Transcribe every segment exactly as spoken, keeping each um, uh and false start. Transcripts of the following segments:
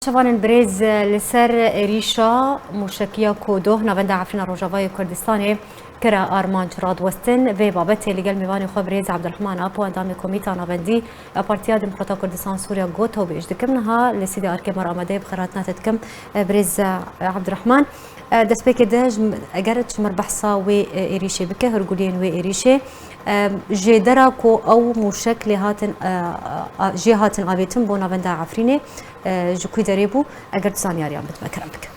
Şevanên birêz, li ser êrîşa mûşekiya ku doh navenda Efrîna Rojavayê Kurdistanê kire armanc radwestin, vê babetê li gel mêvanê xwe birêz Abdurrahman Apo, endamê Komîta Navendî ya Partiya Demokrata Kurdistan Sûriya, got û bêj dikim. Niha li Sîdê Arkê me re amadeyê, bi xêr hatina te dikim, birêz Abdurrahman. Destpêkê de ji, eger ji me re behsa wê êrîşê bike, hûrguliyên wê êrîşê, jêdera ku ew mûşek lê hatin, jê hatin avêtin bo navenda Efrînê, ji ku derê bû, eger tu zanyariyan bidme, kerem bike.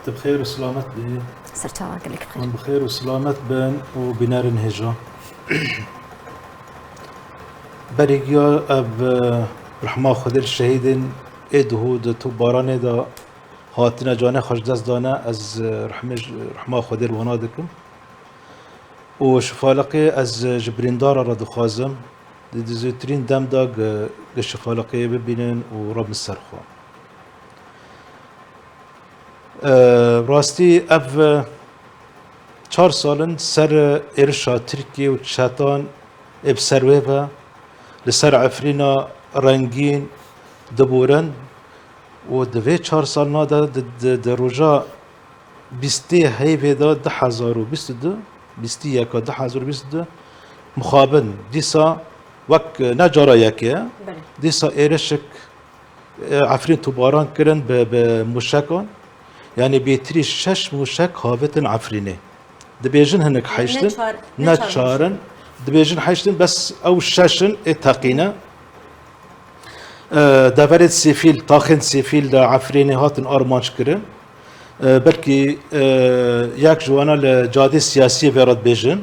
Tu bi xêr û silamet bî. Serçava gelek bi xêr. Hûn bi xêr û silamet bin û bînerên hêja. Berî giya ev, e, rehma Xwedê li şehîdên ê duhû di Tûbaranê de hatine, canê xwe ji dest dane, ez, e, rehmê ji, rehma Xwedê li wana dikim. Û şifaliqê ez, e, ji birîndara re dixwazim, di, di zûtirîn dem de gi, gi şifaliqê bibînin û re bin ser xwe. E, rastî ev, e, çar sal in ser, e, êrişa Tirkiyê û çetan ê bi ser wê ve li ser Efrîna rengîn dibûrin û di vê çar salna de di, di, di roja bîstê heyvê de du hezar û bîst û du, bîstî yeka du hezar û bîst û du mixabin dîsa wek, e, ne cara yekê ye. Belê. Dîsa êrişik e, Efrîn tûbaran kirin bi, bi mûşekan. Yanî bêtirî şeş mûşek havitin Efrînê. Dibêjin hinek heştin, ne çar in. Dibêjin heştin, bes ew şeş in ê teqîne. E, deverê sivîl, taxên sivîl de Efrînê hatin armanc kirin. E, belkî, e, yek ji wana li cadê siyasiyê vê re dibêjin.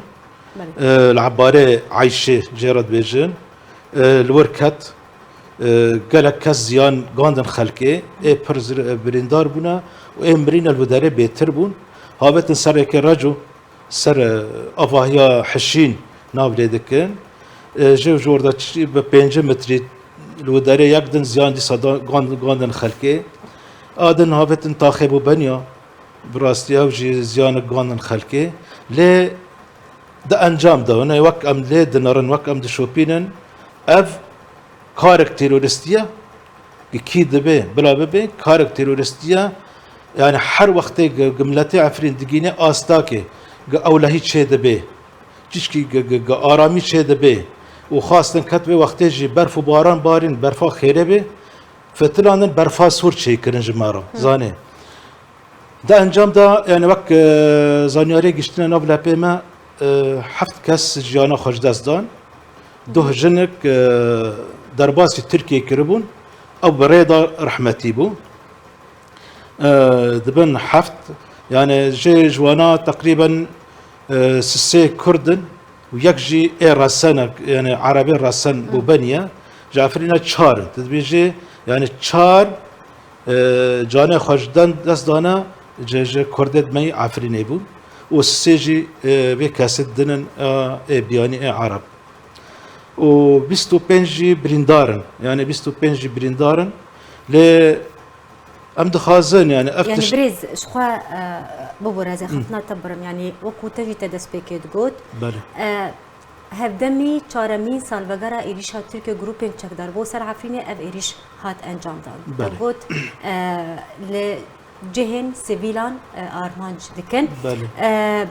Belê. E, li Ebarê Eyşê jê re dibêjin. E, li wir ket. E, gelek kes ziyan gandin xelkê, ê pir zir-, e, birîndar bûne û ê mirîne li wî derê bêtir bûn. Havetin ser rêkê Reco, ser, e, avahiya Hişîn nav lê dikin. E, ji, ji orda çi bi pêncî metrî li wî derê yek din ziyan dîsa da-, gand-, gandin xelkê. A din havetin taxê bû benya, bi rastî ew jî ziyanek gandin xelkê. Lê di encam de, hûn ê wek em lê dinerin, wek em dişopînin, ev karek terorîstî ye, ki kî dibe, bila bibe, karek terorîstî ye. Yani her wextê gi, gi miletê Efrîn digîne astakê, gi ewlehî çê dibe, çişkî gi, gi, gi aramî çê dibe û xwastin ket wê wextê jî berf û baran barîn, berfa xêrê be, fitilandin berfa sor çêkirin ji me re, zanê. Di encam de, yani wek, e, zanyariyê giştine nav lepê me, e, heft kes jiyana xwe ji dest dan. Duh jinik, e, derbasî Tirkiyê kiribûn. Ew bi rê de rehmetî bû. E, dibin heft. Yani jê ji wana teqrîben, e, sisê Kurd in û yek jî ê resen e, yani Erebê resen bû beniye. Ji Efrîne çar in. Tu dibêjî, yani çar e, canê xwe ji den dest dane, ji, ji Kurdê di me yî Efrînê bûn û sê jî, e, vê kesê din in, e, ê biyanî ê Ereb. Û bîst û pênc jî birîndar in. Yani bîst û pênc jî birîndar in. Lê em dixwazin, yani ev Yani tişt- birêz, ji xwe, e, bibûre, ez ê Hı. xeftina te birim. Yani wekû te jî te destpêkê digot. Belê. E, Hevdemî çaremîn salvegera êrîşa Tirkiye grûpên çekdar bo ser Efrînê ev êrîş hat encamdan. Belê. Te got, e, li cihên sivîlan, e, armanc dikin. Belê. E,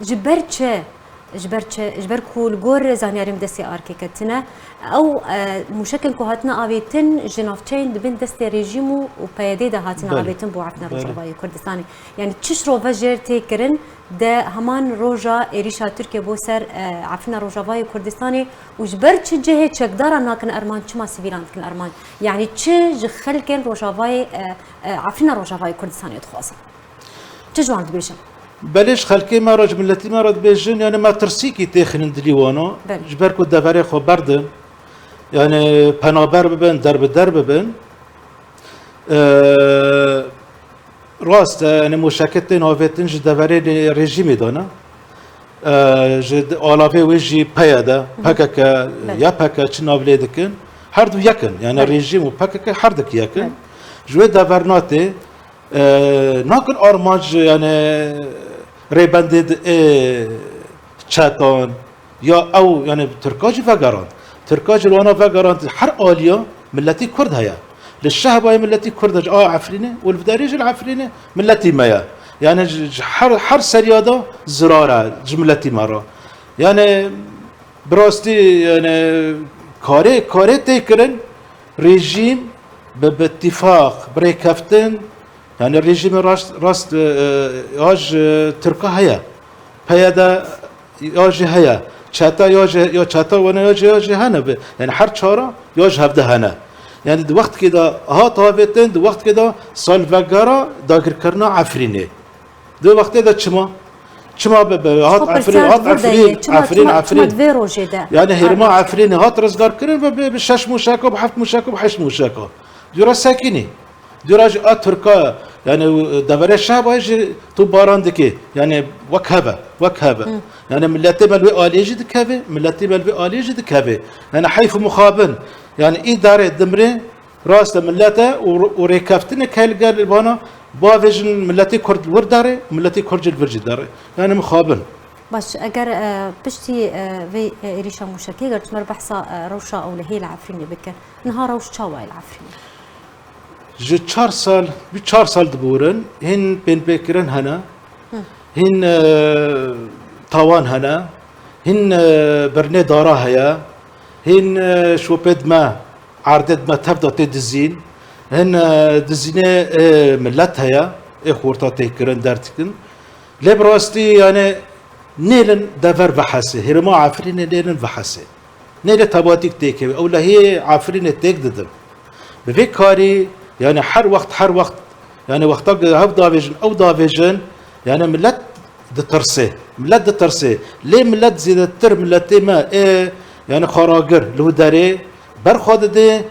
ji ber çi, ji ber çi, ji ber ku li gor zanyarî min destê arkê ketine, ew, e, mûşekên ku hatine avêtin ji navçeyên di bin destê rejîm û, û P Y D'ê de hatine Belê. avêtin bo Efrîna Belê. Rojavayê Kurdistanê. Yani çi şirove jêr tê kirin? Di heman roja êrîşa Tirkiye bo ser, e, Efrîna Rojavayê Kurdistanê û ji ber çi cihê çekdaran nakin armanc, çima sivîlan dikin armanc? Yanî çi ji xelkên Rojavayê, e, e, Efrîna Rojavayê Kurdistanê dixwazin? Çi ji wan dibêjin? Belê ji xelkê me re, ji miletî me re dibêjin, yani me tirsîkî têxînin dilî wana. Belê. Ji ber ku deverê xwe berdin, yani penaber bibin, derbider bibin. E, Rast e, yani mûşeke tên avêtin ji deverê rê-, rejîmê de ne. E, ji de-, alavê wê jî P Y D, Hı hı. P K K, Belê. Y P G çi nav lê dikin, her du yek in. Yani Belê. rejîm û P K K her du yek in. Belê. Ji wê dever natê, e, nakin armanc, yani rêbendê di-, ê çetan, Ya ew, yani Tirka jî vegerand. Tirka jî li wana vegerand, her aliya miletî Kurd heye. Li şehbayê miletî Kurd e, ji a Efrînê û li vî derê jî li Efrînê miletî me ye. Yani ji, ji her, her seriya de zirar e ji miletî me re. Yani bi rastî yani karê, karê tê kirin rejîm bi, bi îtîfaq, bi rêkeftin, yani rejîmê rast, rast, e, e, ya ji Tirka heye. P Y D ya jî heye. Çete ya jî, ya çete wana ya jî, ya jî hene bi. Yani her çara ya ji hevde hene. Yani di wextkê de hat avêtin, di wextkê de salvegera dagirkirina Efrînê. Di wextê de çima? Çima bi, bi, hat Efrîn, hat Efrîn, Efrîn, Efrîn. Çima di vê rojê de? Yani hêrma Efrînê hat rizgar kirin ve bi, bi şeş mûşeka, bi heft mûşeka, bi heşt mûşeka. Dûra sekînî. Dûra jî a Tirka, yani deverê şehbayê jî tu baran dikê. Yani wek heve, wek heve. Yani milletê me li wê aliyê jî dikeve, milletê me li wê aliyê jî dikeve. Yani heyf û mixabin. Yani îdarê dimrê rast e millet e û, û rêkeftinê ke li gel bana bavêjin milletê Kurd li wir derê, milletê Kurd jî li vir jî derê. Yani mixabin. Baş, eger, e, piştî, e, vê, e, êrîşa mûşekê, eger tu me re behsa, e, rewşa ewlehiyê li Efrînê bike, niha rewş çawa ye li Efrînê? Ji çar sal, bi çar sal diborin, hîn pênpêkirin hene, hîn, e, tawan hene, hîn, e, birnê dara heye, hîn, e, şopê dime, erdê dime tev de tê dizîn, hîn, e, dizînê, e, millet heye, ê xorta tê kirin, derdikin. Lê bi rastî, yani, nêlin dever vehesê, hêrima Efrînê nêlin vehesê. Nêlê tebatîk têkeve, ewlehiyê Efrînê têk didin. Bi vê karî, yani her wext, her wext, yani wexta ku hev davêjin, ew davêjin, yani millet ditirsê. Millet ditirsê. Lê millet zêdetir milletê me ê, yani xaragir li wî derê berxwe didê,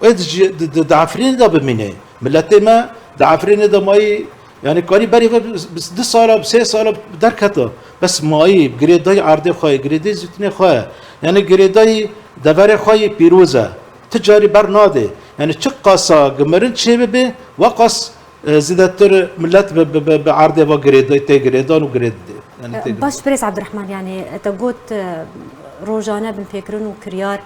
ê di, di, di, di Efrînê de bimîne. Milletê me di Efrînê de mayî, yani karî berî ve bi, bi du sala, bi sê sala derketa. Bes mayî, girêdayî erdê xwe ye, girêdayî zîtinê xwe ye. Yani girêdayî deverê xwe yê pîroz e. Ti carî ber nadê. Yani çiqasa gi mirin çêbibe, weqas, e, zêdetir millet bi, bi, bi, bi erdê ve girêdayî tê girêdan û girê didê. Yani tê Baş, girêdan. Birêz Abdurrahman, yani te got, e, rojane binpêkirin û kiryar,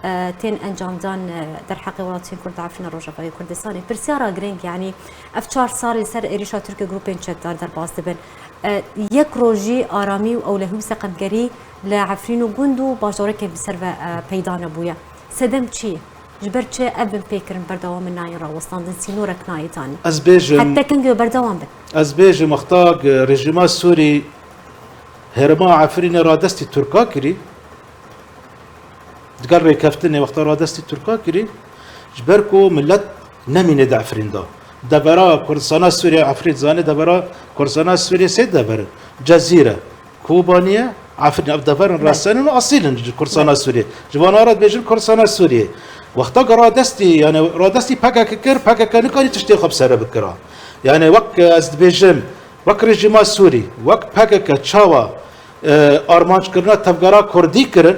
e, tên encamdan, e, derheqê welatiyên Kurd li Efrîna Rojavayê Kurdistanê. Pirsyara girîng, yani ev çar sal li ser êrîşa Tirk û grûpên çekdar derbas dibin. E, yek rojî aramî û ewlehî û seqemgerî li Efrîn û gund û bajarekê bi ser ve, e, peyda nebûye. Sedem çi ye? Ji ber çi ev binpêkirin berdewam in nayên rawestandin, sînorek nayê danîn? Ez bêjim, Heta kengê berdewam bin? Ez bêjim, wexta rejîma Sûrî herêma Efrînê radestî Tirka kirî, digel rêkeftinê wexta radestî Tirka kirî, ji ber ku millet nemîne di Efrîn de. Devera Kurdistana Sûriyê, Efrîn zanê devera Kurdistana Sûriyê sê dever in. Cezîre, Kobaniye, Efrîn, ev deverin Belê. Resen in û esîl in ji Kurdistana Belê. Sûriyê. Ji vana re dibêjin Kurdistana Sûriyê. Wexta ku radestî, yani radestî P K K kir, P K K nikarî tiştê xwe bi ser re bikira. Yani wek ez dibêjim, wek rejîma Sûrî, wek P K K çawa e, armanckirina tevgera Kurdî kirin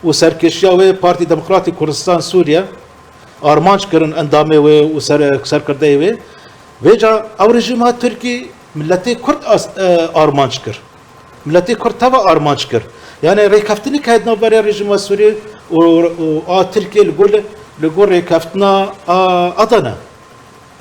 û serkêşiya wê Partî Demokratîk Kurdistan Sûriye armanc kirin endamê wê û ser-, serkirdeyê wê. Vêca ew rejîma Tirkî miletê Kurd as-, e, armanc kir. Miletê Kurd teva armanc kir. Yani rêkeftinî ke di navberê rejîma Sûriyê û, û a Tirkiyê li gor, li gor rêkeftina a Adana.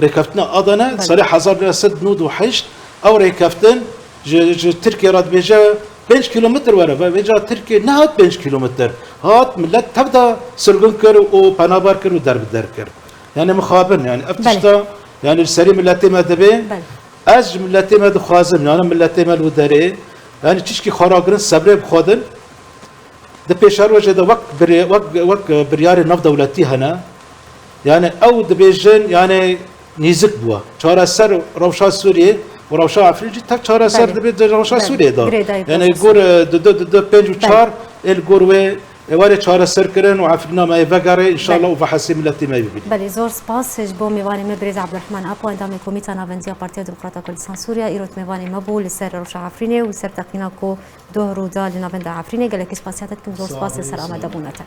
Rêkeftina Adana, Belê. Serê hezar neh sed nod û heşt, ew rêkeftin ji, ji Tirkiye re dibêje pênc kîlometr were ve, vêca Tirkiye nehat pênc kîlometr. Hat, millet tev de sirgûn kir û penaber kir û derbider kir. Yani mixabin, yani ev Belê. Tişta, yani li serê miletê me dibe. Belê. Ez ji miletê me dixwazim, yani miletê me li derê, yani çişkî xwe ragirin, sebrê bi xwe din. Di pêşerojê de wek birê-, wek, wek biryarê navdewletî hene. Yani ew dibêjin, yani nêzik bûye. Çareser rewşa Sûriyê û rewşa Efrîn jî tev çareser Belê. Dibe di rewşa Belê. Sûriyê de. Girêdayî Yani prosesu. Gor, e, du du, du du, pênc û çar ê li gor wê êvarê çareser kirin û Efrîna me yê vegerê, înşallah Belê. Û vehesê miletê me yê bibîne. Belê, zor spas ji bo mêvanê me birêz Abdurrahman Apo, endamê Komîta Navendiya Partiya Demokrata Kurdistan Sûriye, îro mêvanê me bû li ser rewşa Efrînê û li ser teqîna ku Doh rû da li navenda Efrînê, gelekî spasiya te dikim, zor Sağ spas li ol, ser sağ ol. Amadebûna te.